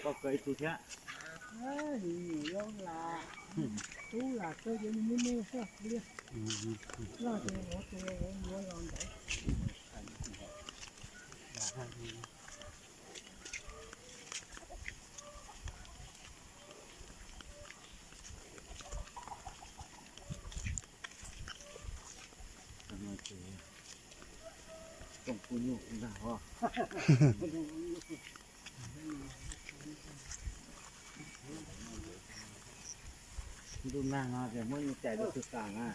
Koj kawg ib tug thiab. Tub lam kawg ces nws muaj nub xwb li. Loj ces ua tus ua los ntawd. Tsoom kuj nyuj kuj ntag os. Ntuj nag no ces muab nyuj cais rau tus kam na.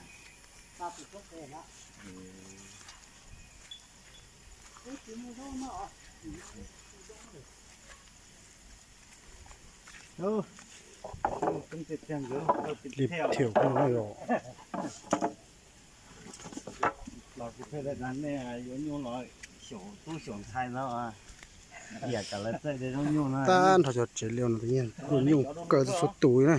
Li thiam kuj no yom. Los kuv pheej tias nej yuav nyuj los xyaum tub xyaum ntxhais no, tiam kom lawv txawj zoo nyuj no. Tag nrho cov tsev liaj no yeej luaj nyuj kawg txhua tus na.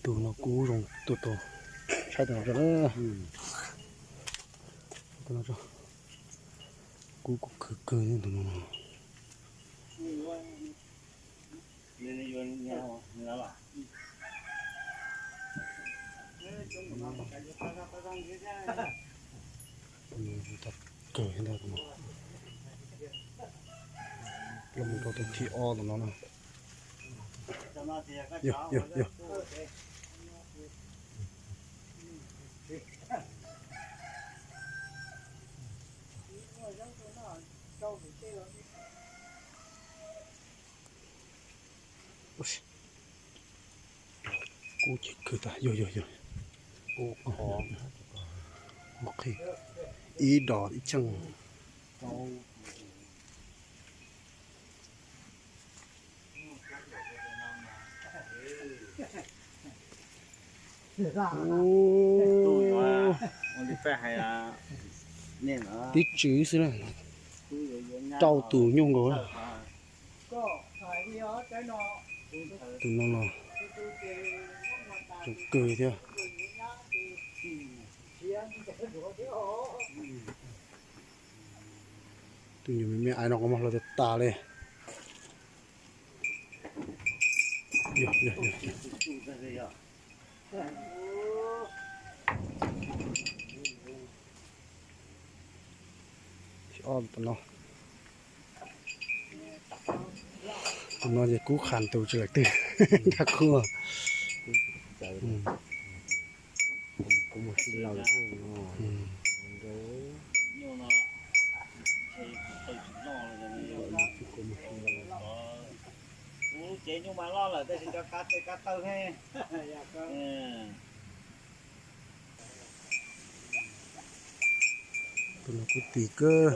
Tus no kub zoo tuaj tau, saib tus no tso na. Kub kub kawg kawg tus no. Tag kawg thiab ntag tus no. Los mus rau tus thib ob tus no na. Yog, yog, yog. Kub ces kawg tas, yog, yog, yog. Kub qhib ib dos ib cheej. Tib tswv xwb na, rau tus nyuj nkaus. Tus no los zoo kawg thiab. Tus nyuj me me aiv no qhov muag hlob tas tas li. Ob tus no, tus no ces kub qhas tus tsis lawm twg, nkag kub. Kuv lub cev nyuj mas loj lawm tab sis cov kav tes kav taw thiab. Tus no kuj tis kawg.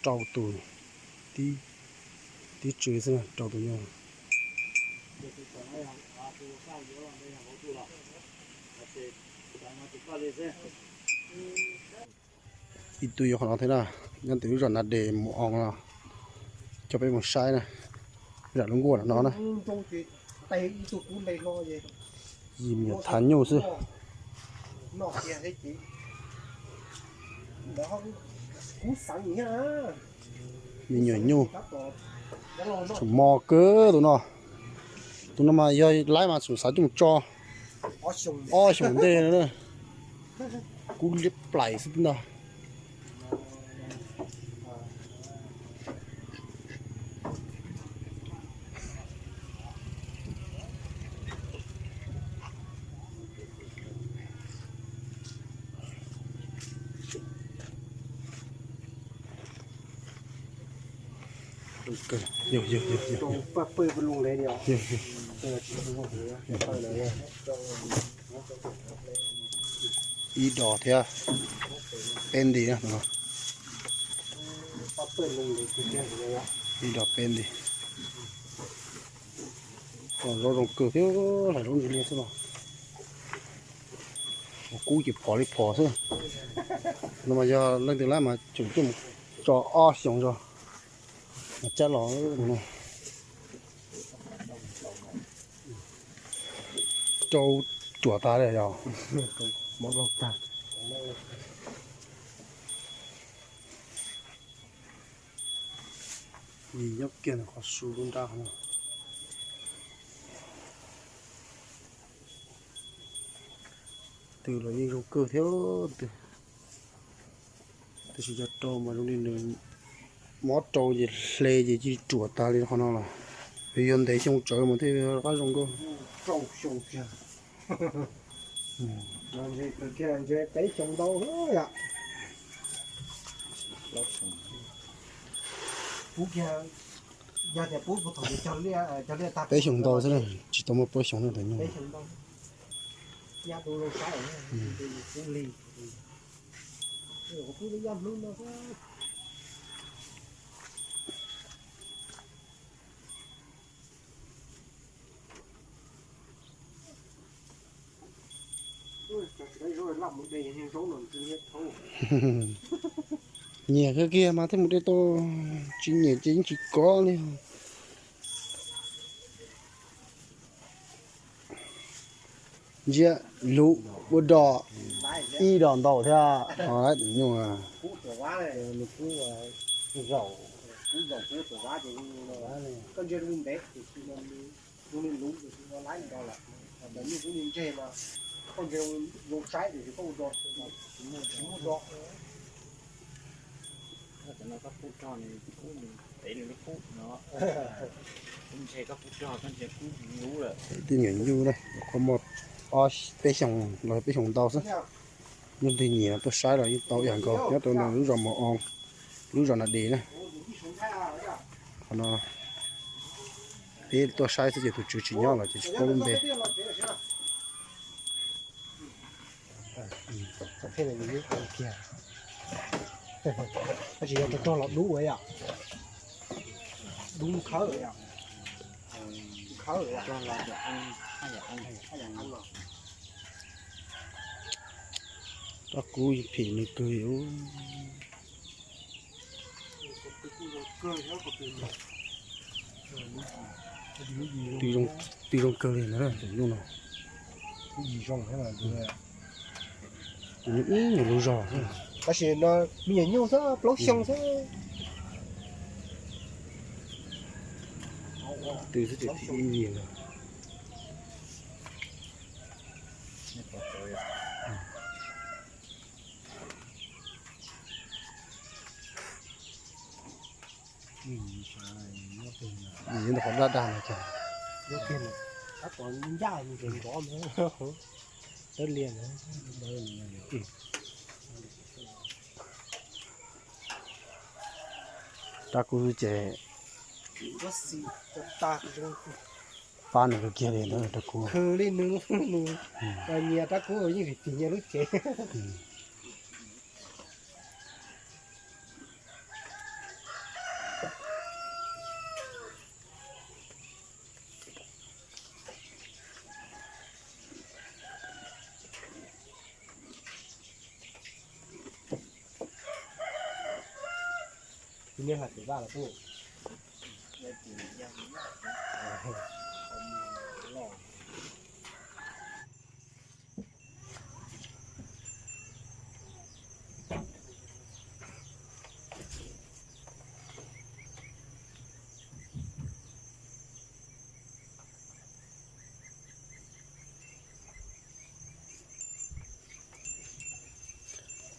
Rau tus, tib tswv xwb na, rau tus nyuj. Ib tug yuav qhov no thiab na, nyob tim lub zos Nas Des mus oo no, coj peb mus saib na, zam lub nkuaj no na. Yim me nyuam thav nyuj xwb. Me nyuam nyuj, tseem mos kawg tus no. Tus no mas yog laib mas tseem xav coj mus tso ob xyoos ntej no. Kub liab plaim xwb tib no. Yog, yog, yog, yog. Yog, yog. Ib dos thiab peb nti na. Ib dos peb nti. Zaub zoo kawg thiab, hlais zaub ntsis liaj xwb los. Kub ces phom li phom xwb. No mas yog leej twg lab mas tseem coj mus tso ob xyoos zog mas cab los no. Rau ruam tas li yog. Nyob kiag ntawm qhov su lub nrab no. Twg los yeej zoo kawg thiab twg. Tab sis cov rau mas zoo li nws mob rau ces hle ces cia ruam tas li qhov no los. Yog yuav ntev xyoo tsawv mas thiaj rov qab zoo nkauj. Peb xyoo ntau yom. Peb xyoo ntau xwb na, tsis tau muaj plaub xyoo na tus nyuj. Nyiam kawg kiag mas thiaj mus de tau, tsis nyiam ces yeej tsis kov li. Ntsia lub ua dos ib dos ntau thiab. Nyuj Tej nyuam nyuj na, qhov muaj ob peb xyoos los peb xyoos ntau xwb. Yog leej twg nyiam tuaj saib los yeej tau ib yam nkaus nyob rau ntawm lub zos Mos Oo, lub zos Na Des na. Qhov no peb tuaj saib xwb ces tus tswv tsis nyob lawm ces tsis paub lub npe. Tsis yog rog los dub ua yom, dub khawb, khawb. Rab kub phim nws kawg li. Twb zoo kawg li na tus nyuj no. Tus nyuj ib nyuag lub zog xwb. Tab sis no me nyuam nyuj xwb, plaub xyoo xwb. Twb xwb ces thib ib vim lawm. Nyob ntawm qhov daj daj no cas. Rab kub ces pab nws kawg kiag li na rab kub. Khwv li nws, nws nyias rab kub yeej vim tis nyias lub cev.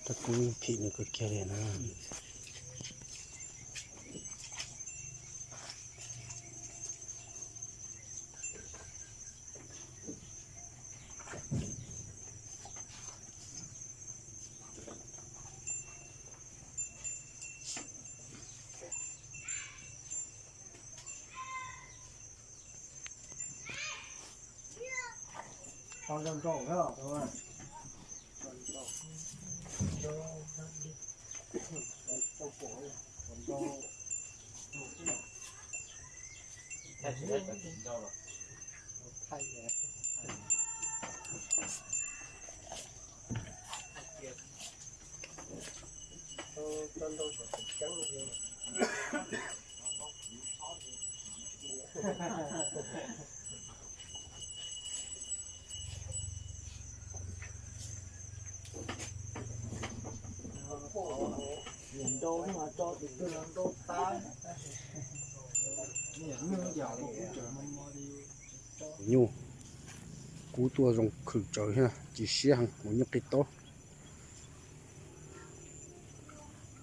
Rab kub phim nws kawg kiag li na. Nyuj, kub tuaj zoo khwm tsawv thiab, tsis siab heev, mus nyuj qis taub.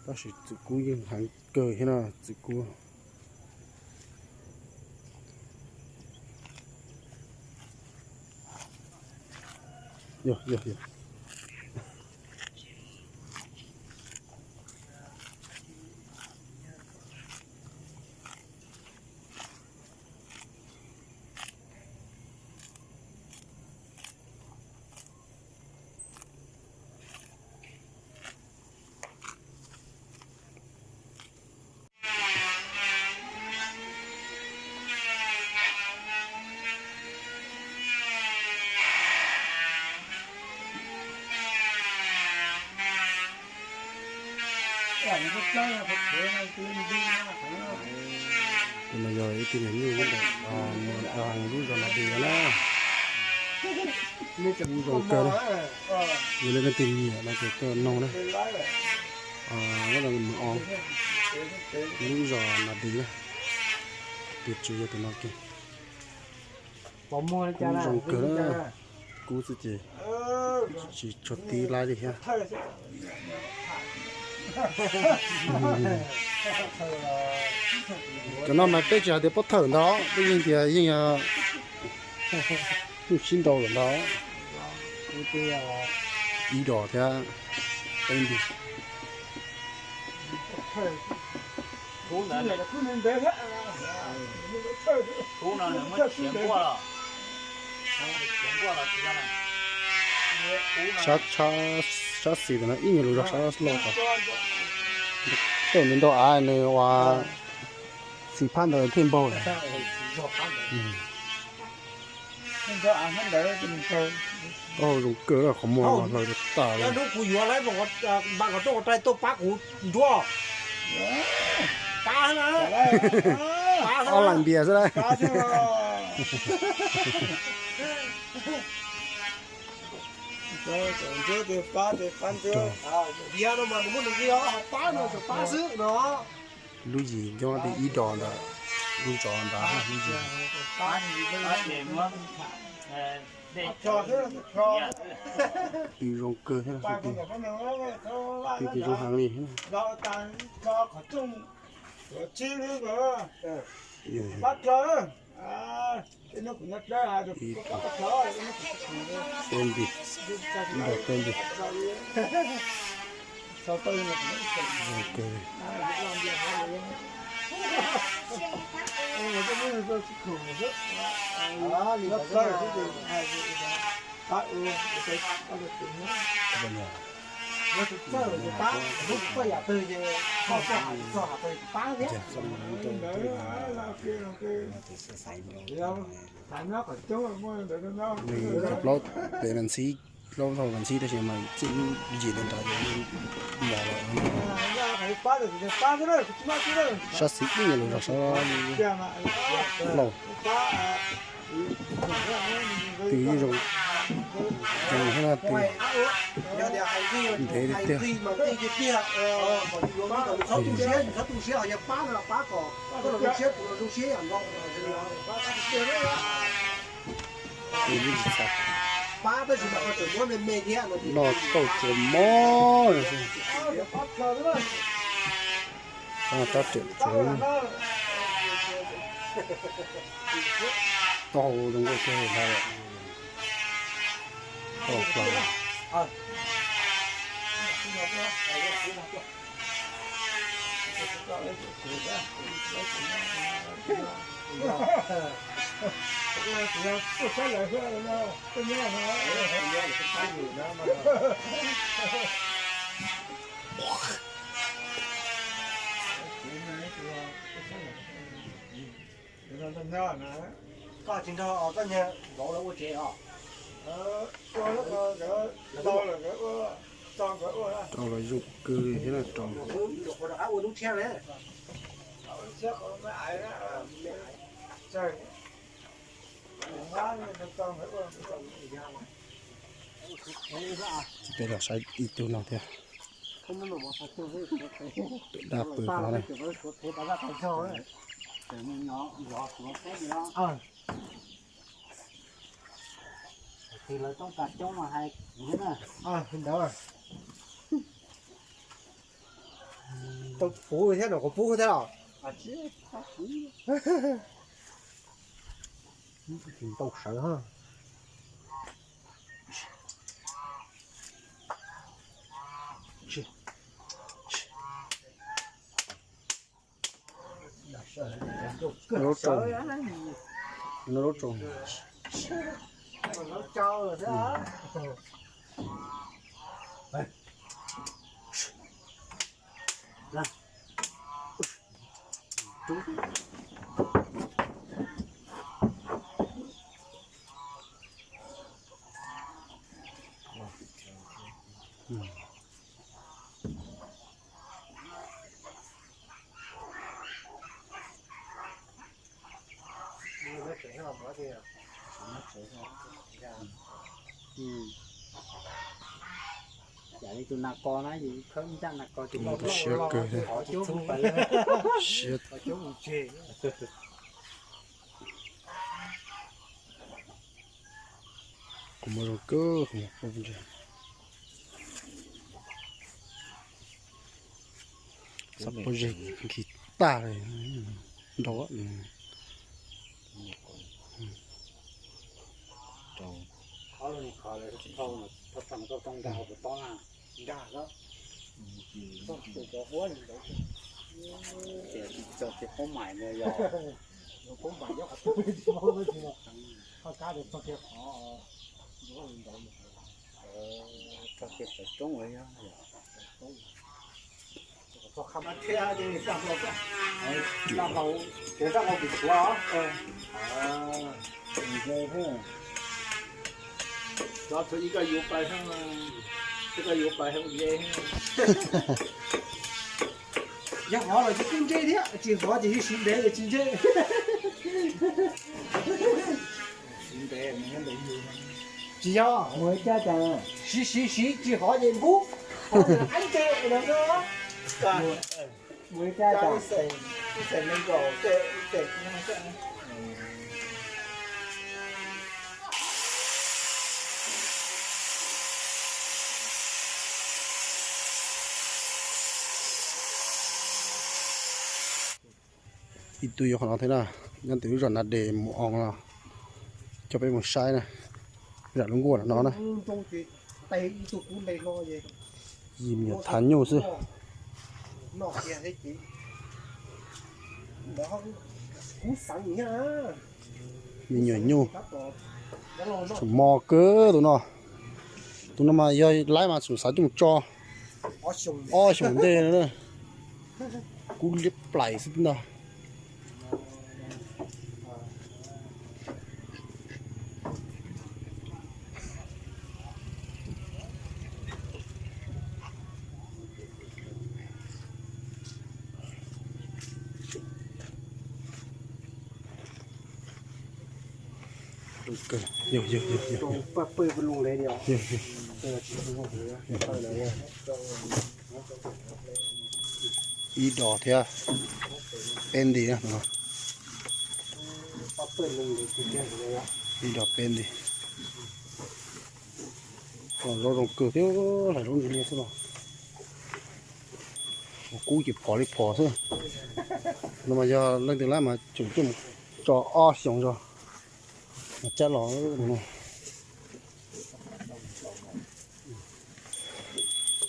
Tab sis txwm kub yeej heev kawg thiab na, txwm kub. Yog, yog, yog. Tus no yog ib tug niam nyuj ntawm lub zos Nas Dis no na. Zoo kawg na. Yog leej twg nyiam no ces tuaj noog na. Mus o lub zos Nas Dis na. Tus tswv yog tus no kiag. Kub zoo kawg na. Kub xwb ces tsis tshua tib laib li thiab. Cov no mas peb tsis hais tias pob thawm ntau, peb yeej tias yeej yog nyuj sib nrau lawm ntau. Ib dos thiab peb nti. Sab xis ntawm no ib nyuag lus zog sab laug tas. Tej nws nrau av nws ua xis phab ntawd thiaj npaug lawm. Taub hau zoo kawg na, qhov muag hlaws tas li. Ob lam npias xwb na. Lub yim nyob li ib dos ntawm lub zos ntawd lub yim. Pw zoo kawg thiab, pw zoo heev li. Peb nti, ib dos peb nti. Zoo kawg. Nws plaub pem mas ntxhib, plaub hau mas ntxhib tab sis mas txij lub yim ntawd nrad mos lawm. Sab xis ib nyuag lus zog sab laug. Pw yeej zoo, zoo thiab na, pw ntev li tiag. Pw yeej tsis txhav. Noj tauj tsuas mob. Rab riam tsuas, taub hau zoo nkauj kawg li. Taub hau plaws. Koj tsis nrog koj niag vauv lawv ua tsev os? Rau los zoo kawg li thiab na, rau. Ua lub tshiab ne. Peb los saib ib tug no thiab. Pem dab pw no ne. Tau puv thiab, no kuv pub thiab los. Tsis tau sawv. Lub rau, lub rau. Yam li tus nas kos na, yus khawb ncaj nas kos ces siab kawg thiab. Siab. Kuv muaj zoo kawg, kuv muaj poj ntsa. Xav pob zeb nkig tag li, nrau. Yog hov los kuj ntsej thiab, tsis hov ces siv ntev los tsis ntsej. Tsis yog, siv siv siv tsis hov ces npub, hov ces qaib ntsej no. Ib tug yuav qhov no thiab na, nyob tim lub zos Nas Des mus oo no, coj peb mus saib na, zam lub nkuaj no na. Yim me nyuam thav nyuj xwb. Me nyuam nyuj, tseem mos kawg tus no. Tus no mas yog laib mas tseem xav coj mus tso ob xyoos ntej no. Kub liab plais xwb no. Ib dos thiab peb nti no. Ib dos peb nti. Los zoo zoo kawg thiab, hlais zaub nti li xwb los. Kub ces phom li phom xwb. No mas yog leej twg lab mas tseem coj mus tso ob xyoos zog mas cab los no.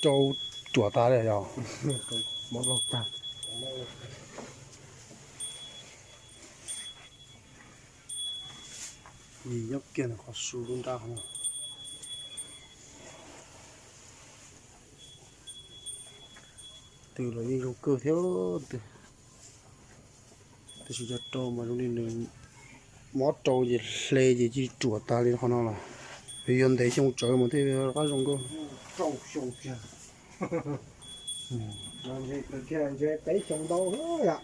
Rau ruam tas li yog. Yim nyob kiag ntawm qhov su lub nrab qhov no. Twg los yeej zoo kawg thiab twg. Tab sis cov rau mas zoo li nws mob rau ces hle ces cia li ruam tag li qhov no los. Yog yuav ntev xyoo tsawv mas thiaj rov qab zoo nkauj. Rau xyoo kiag. Peb xyoo ntau yom.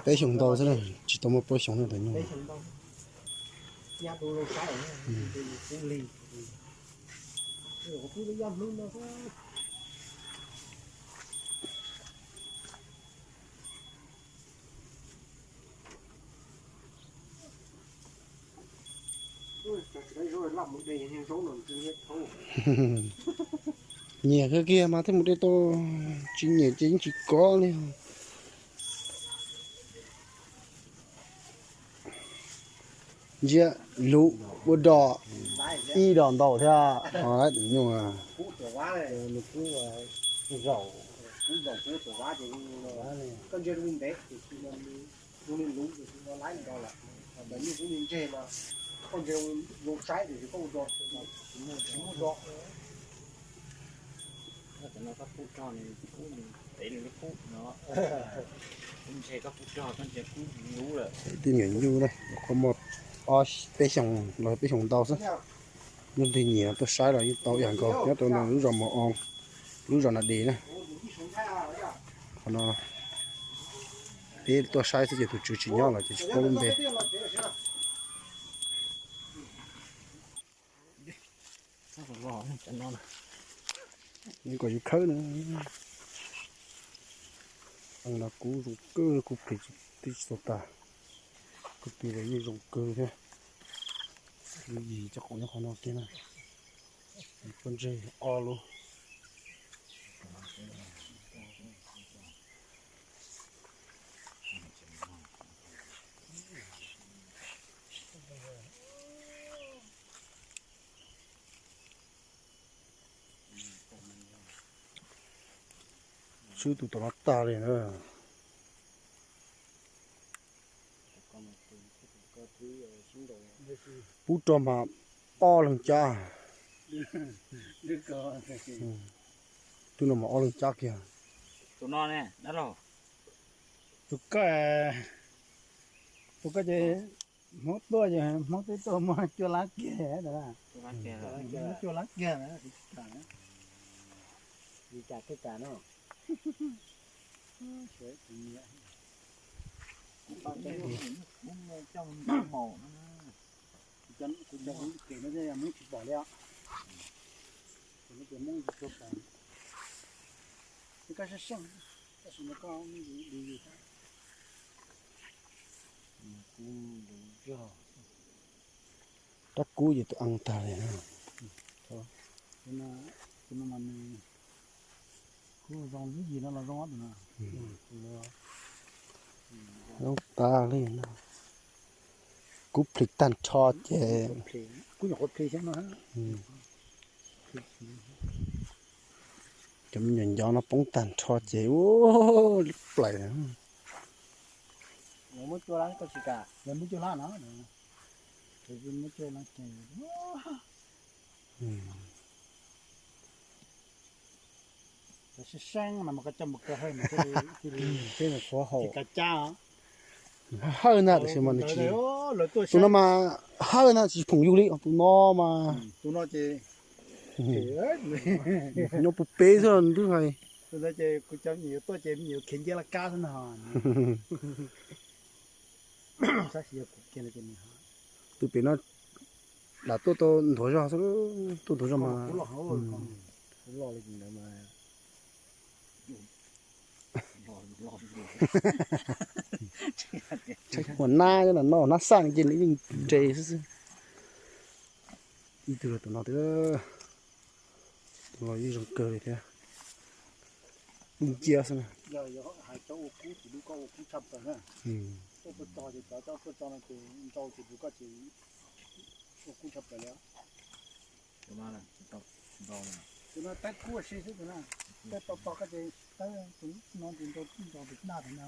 Peb xyoo ntau xwb na, tsis tau muaj plaub xyoo na ntawd nyuj. Nyiam kawg kiag mas thiaj mus de tau, tsis nyiam ces yeej tsis kov li. Ntsia lub ua dog ib dog ntau thiab. Nyuj Tib nyuam nyuj na, qhov muaj ob peb xyoos los peb xyoos ntau xwb. Leej twg nyiam tuaj saib los yeej tau ib yam nkaus nyob rau ntawm lub zos Mos Oo, lub zos Na Des na. Qhov no peb tuaj saib xwb ces tus tswv tsis nyob los ces tsis paub lub npe. Kom yus khawb na. Ees no kub zoo kawg, kub plig twb tsis tau tag. Kub plig los yeej zoo kawg thiab. Lub yim cov qoom nyob qhov no kiag na. Pob ntseg ob lub. Swb tus tom no tag li na. Pub rog mas ob leeg cab. Tus no mas ob leeg cab kiag. Tus no ne, dab laug. Tus koj, tus koj ces Hmoob tuaj ces Hmoob twb tuaj muab cuaj lab kiag. Muab cuaj lab kiag na, li cas koj cas no. Kuv cov hmoob pem no yog hmoob tsis pom li os. Ces no ces hmoob tsis tshua pom. Ces koj seej seej, tab sis no koj di yus. Rab kub ces tus ees tag li na. Tus no mas nws kuj zoo, lub yim no los zoo tus no. Zoo tag li na. Kub plig tag nrho ces, kub nyuam qhuav plig xwb no. Cov me nyuam ncov no poob tag nrho ces ua li plaws. Muab cuaj lab koj tsis kam, muab cuaj lab no. Muab cuaj lab ces, cov seej seej no mas koj coj mus kaw hawj mas thiaj li, thiaj li qhuav haum. Hawj na, tab sis mas nws tsis, tus no mas hawj na, tsis phoom yus li, tus no mas, tus no ces nyob puag pem xwb nws twb hais. Tus no ces kuv cov me nyuam tuaj ces me nyuam khiav nce laj kab xwb no. Tab sis yog kuv kiag no ces nws, tus pem no lam tuaj tau nthuav zog xwb, tuaj nthuav zog mas. Tshaib huam nab, nab xaj ces nws yeej nres xwb xwb. Ib tug los tus no, tus no yeej zoo kawg li thiab. Dub nciab xwb na. Tus no tab kuj si xwb tus no, tab tom tom koj ces tab tus no ces nrau nrau tus daj tus no.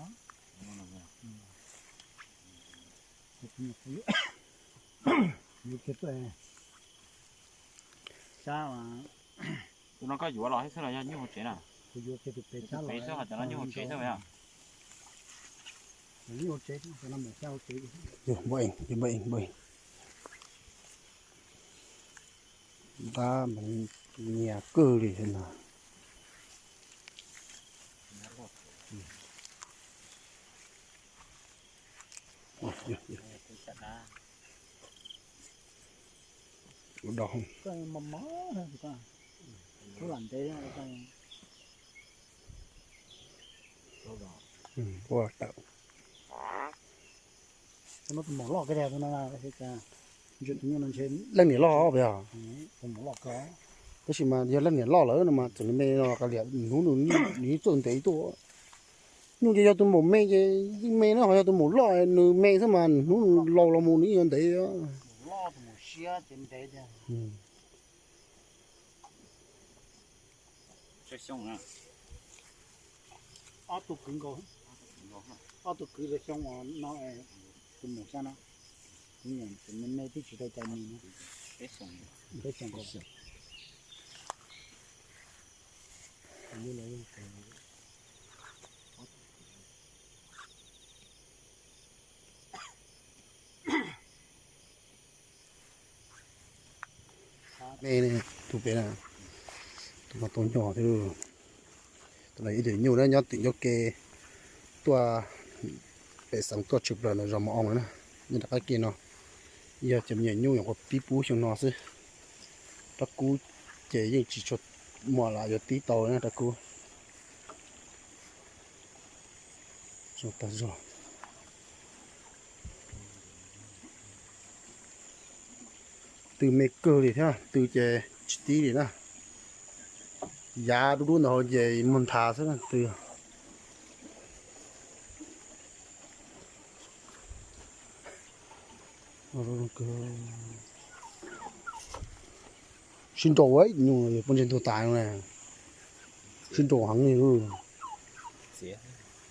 Yuav kiag tuaj, sab. Tus no koj yuav los thiab xwb los yog nyuj hauv tsev na? Kuv yuav kiag tus pem sab los, tus pem xwb, ho cov no nyuj hauv tsev xwb yog? Cov nyuj hauv tsev, cov no mus sab hauv tsev. Npaj, npaj, npaj. Ntab nyias kawg li no. Ua dog. Ua tawm. Leej niam loj os. Tab sis mas yog leej niam loj lawm no mas txawm nws me no qas liam hnub nws yeej txawj ntev tuaj. Nyuj ces yog tus maum me ces yeej me na, ho yog tus maum loj nws me xwb mas hnub nws laus los mus nws yeej yuav ntev. Ob tug kwv nkaus, ob tug kwv zoo xyoo no, tus maum xyoo no, tus me me twb tsis tau cai mis no. Peb xyoos nkaus. Me tus pem na, tus no tau nyuj thiab. Tus no ib tug nyuj na nyob tim ncauj ke tuaj pem xeev tuaj tshwm plaws ntawm zos Mos Oo na, nyob rov qab kiag no. Yog cov me nyuam nyuj nyuam qhuav pib pub xyoo no xwb. Rab kub ces yeej tsis tshua muaj lam yuav tib tau na rab kub. Zoo tag zog. Tw me kawg li thiab, tw ces tsis tib li na. Yav dub dub ntawd hauv ces muag nthav xwb tw. Sib nraus, nyuj yog poj ntsuag ntug tas no na. Sib nraus heev li.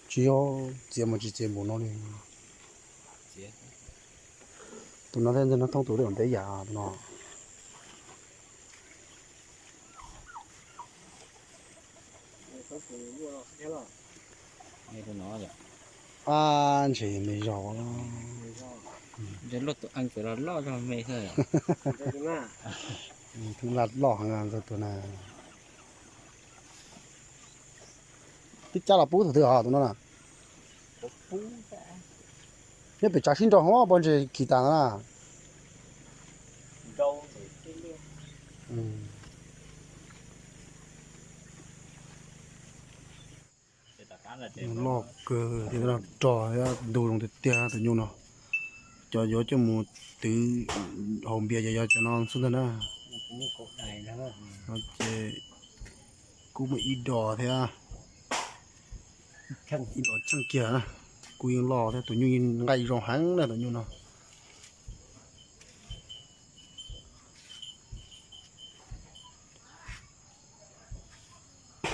Tsis yog txiav mas tsis txiav npaum no li. Tus no thiaj ntshe no thoob tus lub ntev yam tus no. Ab, ntshe me zog. Loj tus eej tus loj loj zog me xwb. Thoob laj loj heev tus na. Twb cab los pub thaum twg os tus no na? Nyob pem tsav sib nraus hov pov ntseg khi tas no na. Loj kawg thiab, rog thiab ntug zoo tiag tiag tus nyuj no. Cov yuav coj mus twv haus npias ces yog cov no xwb ntag na. Ces kuj muaj ib dos thiab, ib dos tsheej kiag na. Kuj yeej loj thiab, tus nyuj yeej nqaij zoo heev na tus nyuj no.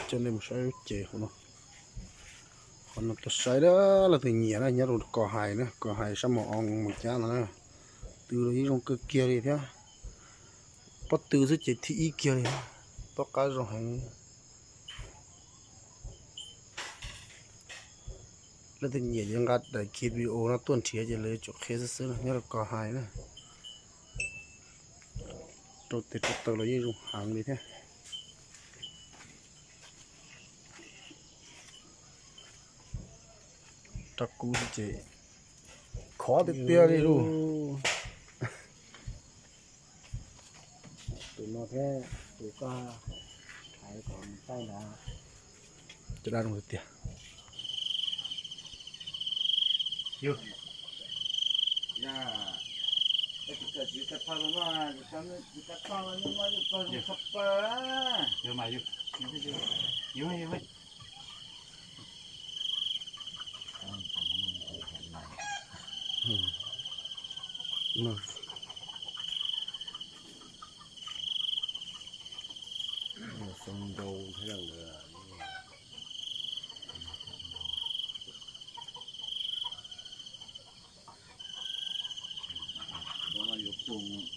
Coj nej mus saib lub cev hauv no. Qhov no tau saib, leej twg nyiam na nyob rau Kos Hais na, Kos Hais sab Mos Oo Moos Cab no na. Tw los yeej zoo kawg kiag li thiab. Pob tw xwb ces thib ib kiag li, pob qab zoo heev. Leej twg nyiam ces nqa daim video no tuaj nrhiav ces lawv tsum qhia xwb xwb no, nyob rau Kos Hais na. Rau tes rau taw los yeej zoo heev li thiab. Rab kub ces khov tiag tiag li lauj. Tus no thiab tus koj thaiv kom mus taij ntawd. Cov dab zoo tiag tiag.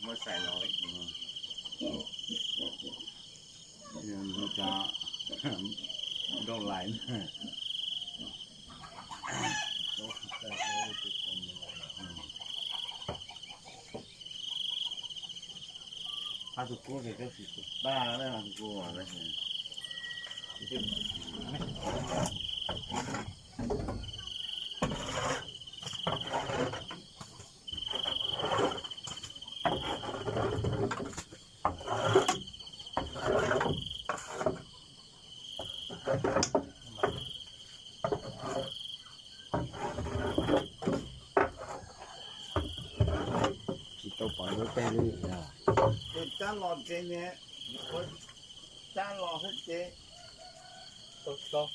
Muab xais los, cov nrau lais. Hab tus kub ces koj tsis tus tag na, tus kub. Tsis tau pom lub peb li. Tus cab los tsev ne, ua cab los xwb ces tau tau.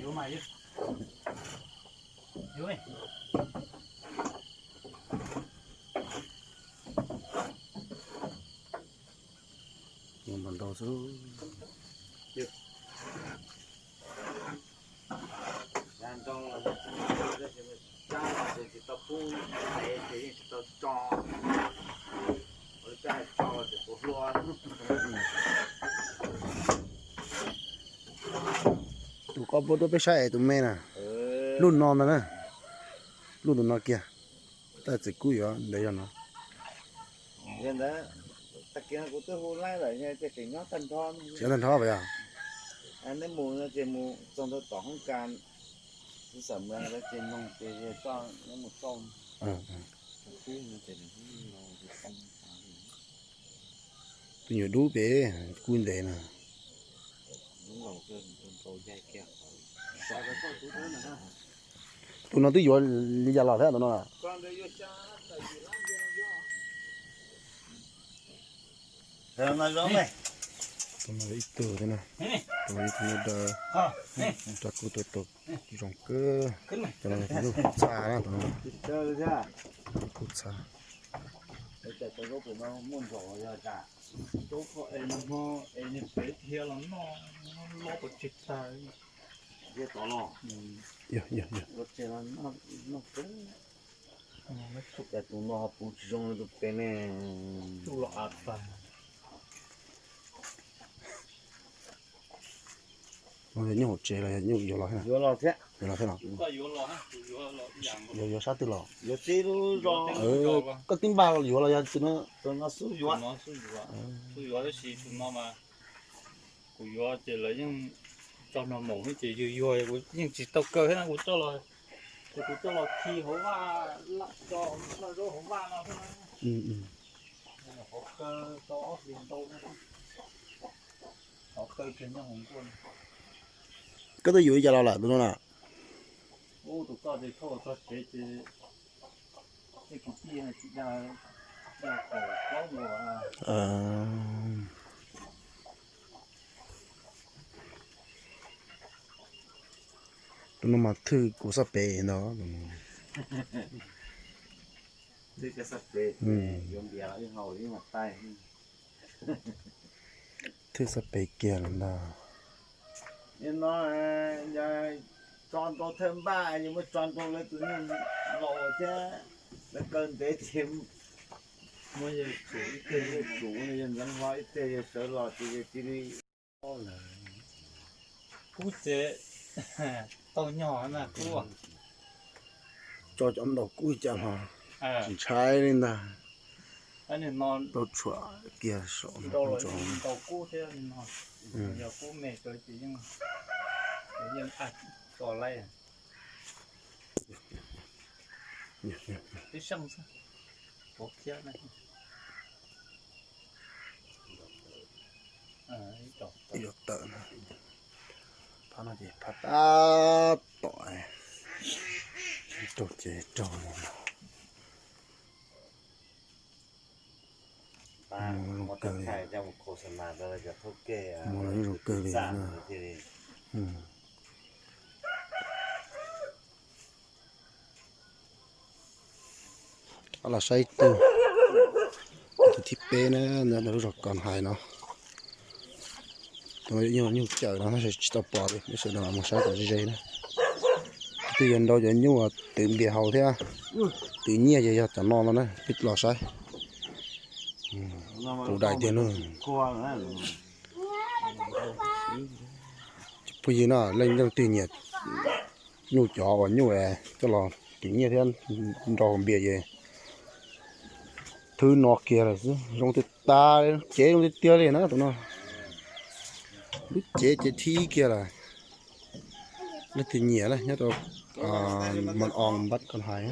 Yuav mas, yuav. Ntau xwb. Tus koj puab tuaj peb saib es tus me na. Lub no ntag na. Lub tus no kiag. Tab txiv kub yuav ntawd yog no. Tag kis kuv twb hu laib lawm, tseem nyob tag nrho. Tseem nyob tag nrho puas yog? Neb mus no ces mus txog ntawm tom hoob kas xwb, xam mws ces noog ces koj neb mus txog. Tus nyuam dub pem kub ntev na. Tus no twb yuav li cas los thiab tus no? Tus no ib tug thiab na. Tus no ib tug dawb, rab kub tau zoo kawg. Cov no yog tus nyuj txha na, tus no kub txha. Yog, yog, yog. Tus no ho puv tsis zoo li tus pem ne. Nyuj hauv tsev los yog nyuj yuav los thiab? Yuav los thiab los? Yuav, yuav sab twg los? Koj tib npaj yuav los yog tus no? Tus no xub yuav. Xub yuav tab sis tus no mas kuv yuav ces lawv yeej tso mloog mus ces yuag yuag, kuv yeej tsis tau kaw thiab na, kuv coj los, ces kuv coj los khi hauv vaj, tso noj zaub hauv vaj no thiab na. Hauv kaw tau ob hlis ntau na. Hauv kaw kiag nyob hauv nkuaj. Koj twb yuav li cas los lawm tus no na? Ub, tus koj ces thauj txog tsev ces tej kwv tij tsis dag, dag kaum plaub nkaus. Tus no mas thwj kuv xab pem ntag. Thwj koj xab pem, yuav npias los ib hau ib hau taij. Thwj xab pem kiag los ntag. Nim no yog tso nrau thawj npaj, yog muab tso nrau lawv tus nyuj laus thiab, lawv kaw ntev ces muab yawg tsum ib teg, yawg tsum yawg ntxeev hlo ib teg, yawg sawv los ces yawg cia li. Kub ces tau nyog na kub. Tso cov ntaus kub cas los tsis ntshai li ntag. Tau tshuam kiag saum no. Ntaus kub thiab no, yog kub me ces yeej, yeej tso laib. Tib seej xwb, pov khiab na. Ib co tawm na, phab no ces phab tab tom raug ces raug li no. Mus zoo kawg li, mus los zoo kawg li na. Los saib tus, tus thib peb na, nyob rau lub zos Kos Hais no. Tus no yog nyuj cawm no, tsis tau pom li, sawv daws mus saib kom ze ze na. Twb yog nrau cov nyuj twv npias haus thiab twv nyiaj ces yog cov no no na, peb los saib. Kuv daim tiag no. Phooj ywg no, leej twg nyiam nyuj cov uas nyuj coj los twv nyiaj thiab nrau npias ces thwb no kiag lawm xwb, zoo tiag tas, cev zoo tiag tiag li na tus no. Lub cev ces thib kiag lawm. Leej twg nyiam na nyob rau Mas Os Npab Koj Hais.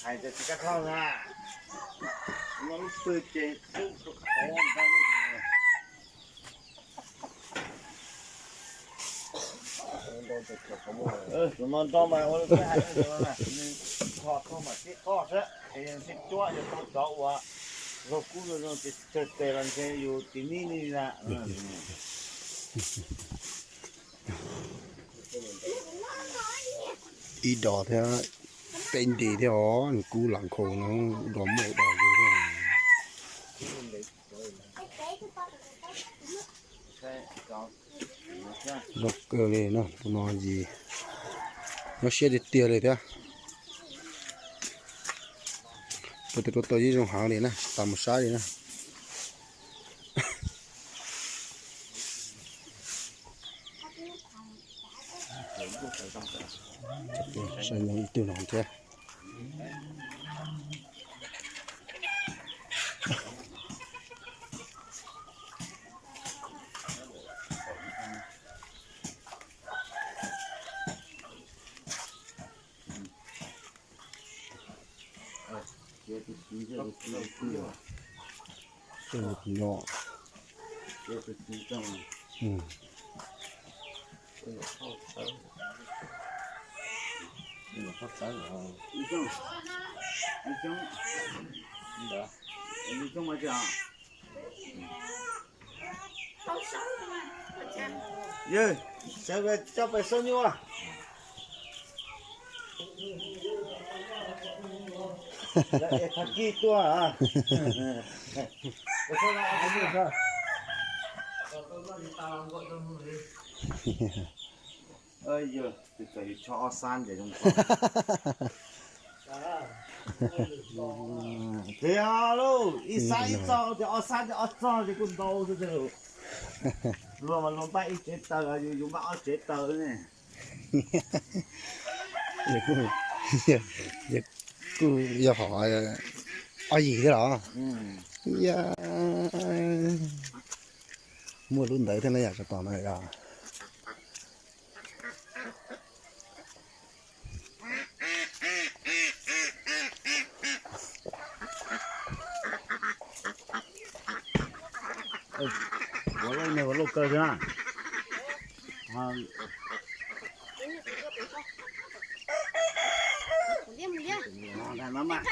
Hais tias tsis kaj thoj na, no lub pw ces xub qhov ntag. Tus no nrau mas ua li peb hais no, nws kho thauj mas sib qoj xwb, sib cuab yog tau cov uas zaug kub zaug zoo ces tsawg tes los ntshe yus tis nib li na. Ib dos thiab peb nti thiab os, nws kub lam nkhaus no, dos muaj dos li thiab. Zoo kawg li na, tus no yus nyob siab tiag tiag li thiab. Tus tus tus tus yeej zoo heev li na, tsis tas mus saib li na. Saib ib tug no thiab. Yog, sawv daws coj pais xab nyuj. Lawv es thag kij tuaj. Yog, tus tsov yus tsho ob sab ntes zoo kawg. Thiab lauj, ib sab ib txoj, ces ob sab ces ob txoj ces kuj ntau xwb thiab lauj. Luag mas luag npaj ib tsev taws, yus yus npaj ob tsev taws ne. Kuj yog hom ob yim thiab los? Yog, muaj lub ntawd thiab na yom, tsov tom no yom. Ua lauj, ua lauj kawg thiab na. Ntawm no mas,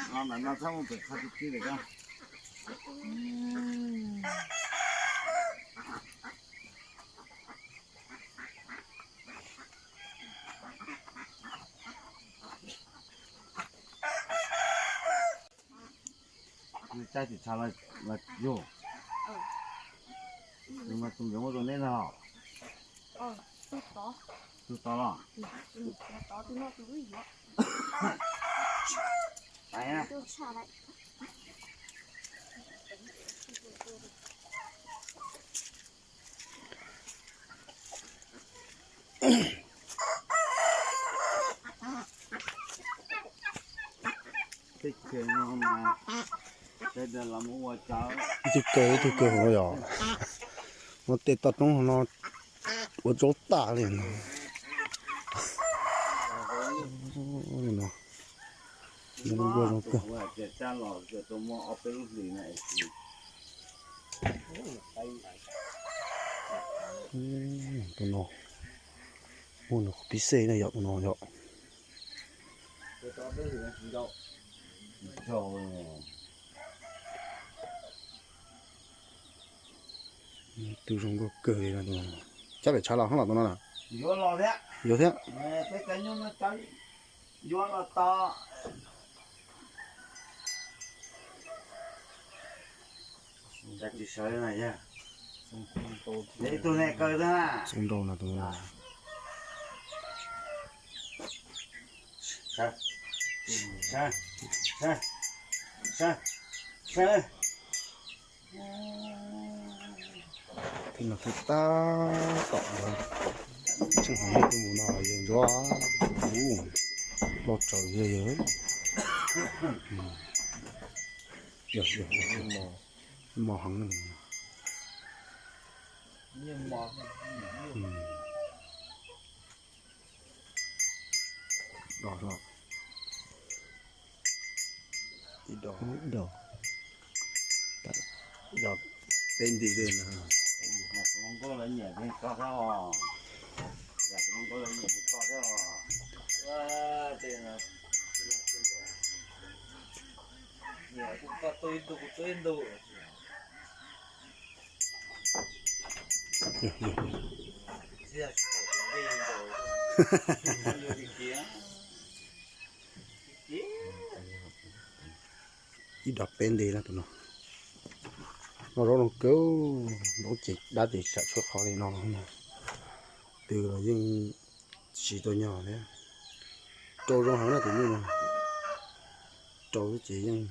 ntawm no txhob mus pem qhov twg twg lawm. Caij tim tshav los yug, nws mas tus nkawd muab rau neb no. Tus tod los? Ib tug kawg ib tug kawg hauv no yog, muab tej toj roob no ua zaub tag li no. Nquag zoo kawg. Tus no muaj nws qhov pib xej na yom, tus no yom. Tus zoo nkauj kawg li no. Cab pem tshav los hoob los tus no na. Yuav thiab. Tsis sawv na yog. Ib tug ne kaw xwb na. Xoo nrau no tus no. Sawv, sawv, sawv, sawv. Tej no twb tab tom tseem hauv nej tuaj mus no yawg ntsuab, ub, loj tsawv yawg. Yog, yog, yog, mos heev. Ib dos, ib dos, yog peb nti li na. Ib dos peb nti na tus no. Noj zaub zoo kawg, zaub ces dab ces tsam tshuav qhov li no. Twg los yeej tsis tau nyog thiab. Rau zoo heev na tus nyuj no. Rau ces yeej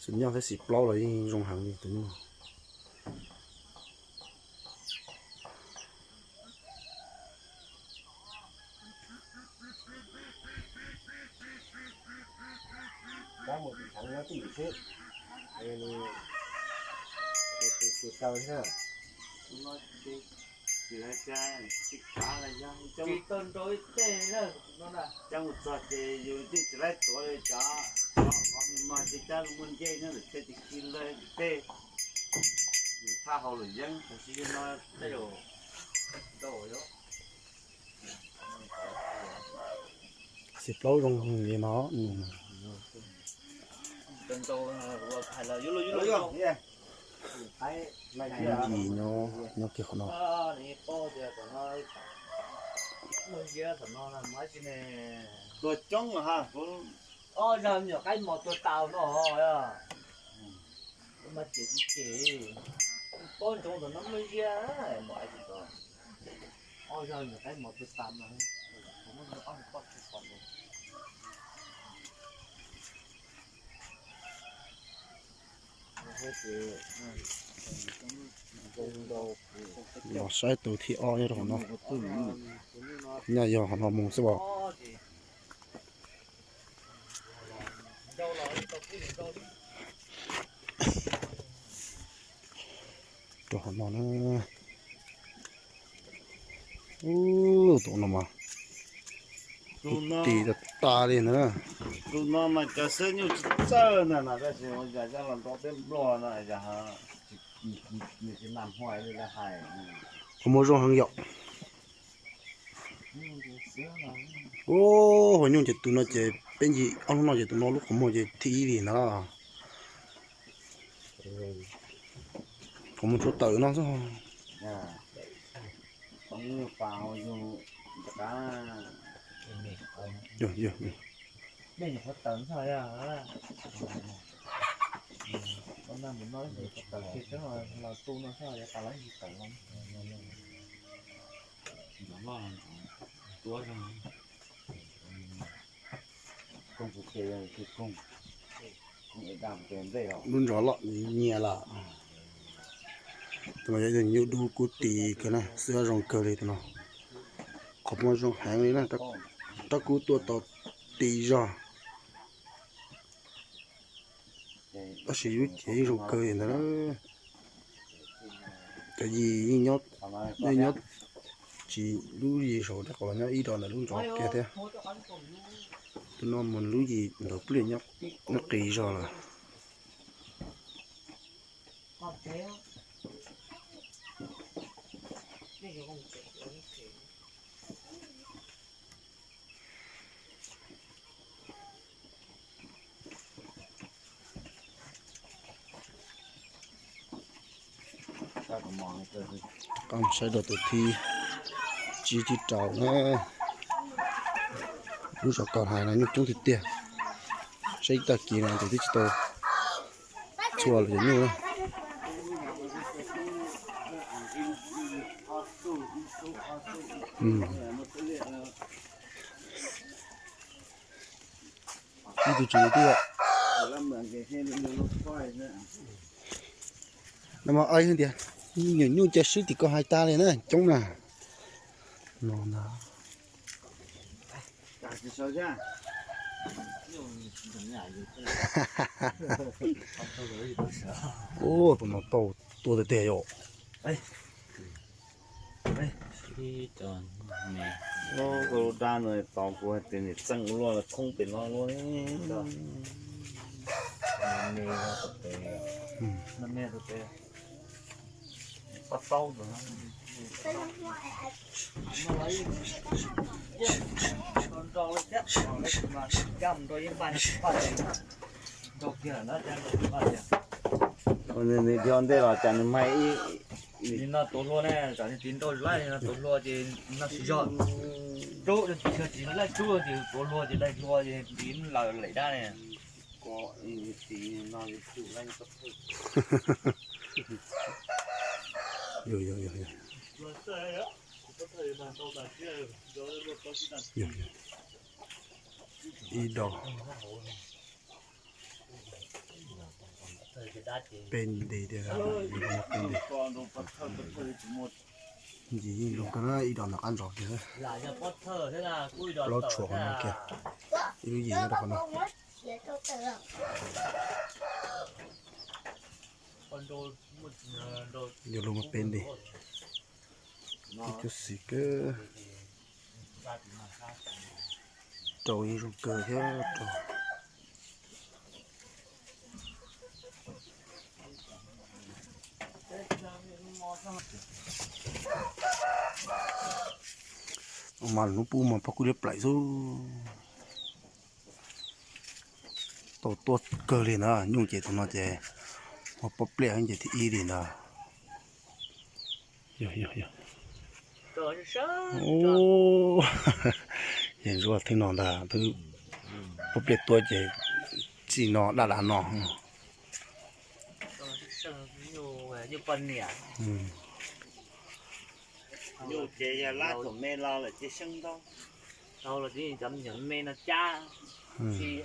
xum nyoj thiab xim plaub los yeej zoo heev li tus nyuj. Tsis tau nrau ib teg na. Coj mus txog ces yus yeej tsis laib tuav li cov, cov qhov me mo ces cab muaj ncej nyob ntawm tej tis khi lawm tej, nws thaj hau lawm yeeb tab sis yog no tej zaum nrau yom. Xim plaub zoo li no. Yim nyob kiag qhov no. Tua coob ha. Ob zaug nyuam qaib mos tua tas no. Mas ces ces pob ntsoov ntawm no muaj ziab mas. Ob zaug nyuam qaib mos tua tas mas. Los saib tus thib ob nyob rau qhov no. Nyaj yog qhov no mus xwb os. Rau qhov no na. Ub, tus no mas tus tis tas tas li ntag na. Tus no mas cov xeeb nyuj tsis txawj ntag no, tab sis ua cas coj los nrau peb nplog no, nws tsis nas hmo li lawv hais. Qhov muag zoo heev yom. Ub, hua nyuj ces tus no ces peb ncig ob hnub no ces tus no lub qhov muag ces thib ib li ntag. Qhov muag tshuav tawm no xwb. Yog, yog. Lub ntsos loj nyias lawm. Tus no yog nyuj dub kub tis kawg na, xwb zoo kawg li tus no. Qhov muag zoo heev li na, rab kub tuaj tau tis zog. Tab sis lub cev yeej zoo kawg li ntawd. Cov yim yeej nyob, yeej nyob tsis lub yim saum rau qhov los nyob ib ro ntawm lub ntsos kiag thiab. Tus no mus lub yim ntawd pliaj nyob qis zog lawm. Qab mus saib rau tus thib tsib thib rau na. Lub zos Kaus Hais no nyuj coob tiag tiag. Saib ib tag kis no ces twb tsis tau txhua los cov nyuj na. Ib tug tsis twb yom. No mas ib tias, nyuam nyuj cia swb tim koj hais tas li na, coob na. No na. Tus no tau tua tiag tiag yom. Tus dab no tos kuv hais tias niam txeej ua luaj los thoob pem no luaj. Nws dhia ntej los cas nws mag ib, no tuav hlua ne, tsam nws tiv nrau laij no tuav hlua ces noj tsis zog. Rub tis tsis laij rub ces tuav hlua ces laij hlua ces tiv lawm laim dab ne. Ib do peb nti tiag, peb nti. Ntsis yeej zoo kawg na, ib do nram qab ntsos kiag. Plaub tshuam qhov no kiag, ib lub yim nyob rau qhov no. Yuav luag mas peb nti. Ib cuab xis kawg. Rau yeej zoo kawg thiab rau. Mas lub pub mas pob kub liab plaim xwb. Tau tuaj kawg li na, nyuj ces tus no ces ua pob pliaj ces thib ib li na. Yog, yog, yog. Yog ntsuab thwb no ntag, thwb pob pliaj tuaj ces txij no daj dav no. Nyuj ces yog lab thaum me los lawm ces seeb ntau. Tau los ces cov me no cab, tsis